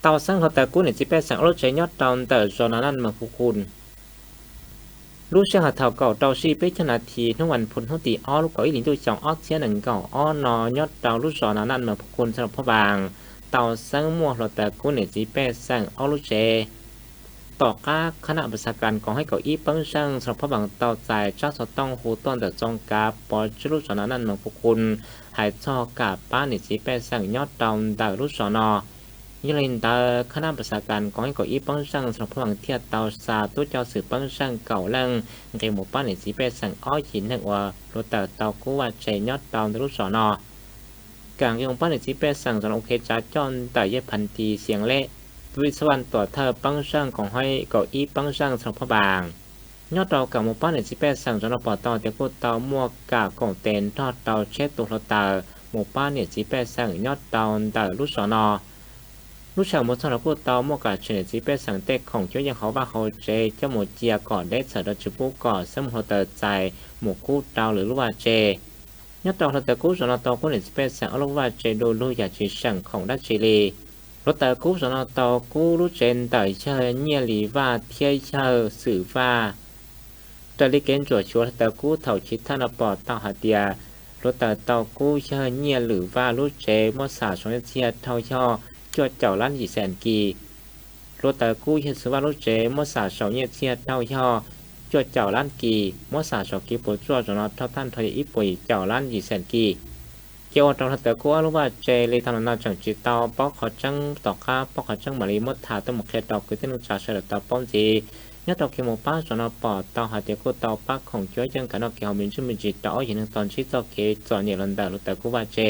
Tau xeeb hluav taws kub niam txiv pej xeem ob lub tsev nyob rau ntawm zos Nas Naj Mees Phu Khun. Lub sij hawm thaum kaum rau sij peb caug nas this hnub vas phuv hnub tim ob lub kaum ib hlis ntuj xyoo ob txhiab nees nkaum ob no nyob rau lub zos Nas Naj Mees Phu Khun xeev Luas Phab Npaas tau xeeb muaj hluav taws kub niam txiv pej xeem ob lub tsev. Tom qab khab nab pas xav kas koom haib kaum ib peeb zeej xeev Luas Phab Npaas tau txais tsab xov tooj hu tuaj ntawm txoov kav pov tswb lub zos Nas Naj Mees Phu Khun hais txog kam pab niam txiv pej xeem nyob rau ntawm lub zos no. Yog li ntawd khab nab pas xav kas koom haib kaum ib peeb zeej xeev Luas Phab Npaas thiaj tau xa tub coj xwm peeb zeej kaum leej nqis mus pab niam txiv pej xeem ob yim neeg uas hluav taws tau kub vaj tse nyob rau ntawm lub zos no. Kam nqis mus pab niam txiv pej xeem zov los ua kev tsav coj ntawm yej Phas Tis Xias Lej, Vij Xab Vaj Tuam Thawj peeb zeej koom haib kaum ib peeb zeej xeev Luas Phab Npaas. Nyob rau kam mus pab niam txiv pej xeem zov no pom tau tias kuj tau muaj kam koom tes nrog rau tsheb tua hluav taws mus pab niam txiv pej xeem nyob rau ntawm lub zos no. Lub sij hawm mus txog los kuj tau muaj kam tshem niam txiv pej xeem tej khoom cuab yeej hauv vaj hauv tsev coj mus cia kom deb txhawm rau tsis pub kom xeeb muaj hluav taws txais mus kub rau lwm lub vaj tse. Nyob rau hluav taws kub zov no tau kub niam txiv pej xeem ob lub vaj tse du lug yam tsis seem khoom dab tsi li. Hluav taws kub zov no tau kub lub tsev ntawm yawg Nyiaj Lis Vaj thiab yawg Xwm Vaj. Raws li kev ntsuam xyuas hluav taws kub thaum chiv thawj no pom tau hais tias hluav taws tau kub yawg Nyiaj Lwm Vaj lub tsev muab xam saum nyiaj txiag dhau yog cuaj caum lab yim xees kis. Hluav taws kub yawg Xwm Vaj lub tsev muab xam saum nyiaj txiag dhau yog cuaj caum lab kis, muab xam saum kev puas tsuaj zov no dhau tag nrho yog ib puas yim caum lab yim xees kis. Ces ua rau hluav taws kub ob lub vaj tse li tau los no tseem tsis tau paub qhov tseeb, tom qab paub qhov tseeb mam li muab tham tuaj mus qhia rau kwv tij neej tsa sawv daws tau paub ntxiv. Nyob rau kev mus pab zov no pom tau hais tias kuj tau pab khoom cuab yeej kam noj kev haus me ntsis me ntsis rau ob yim neeg tau ntsib txoj kev txom nyem los ntawm hluav taws kub vaj tse.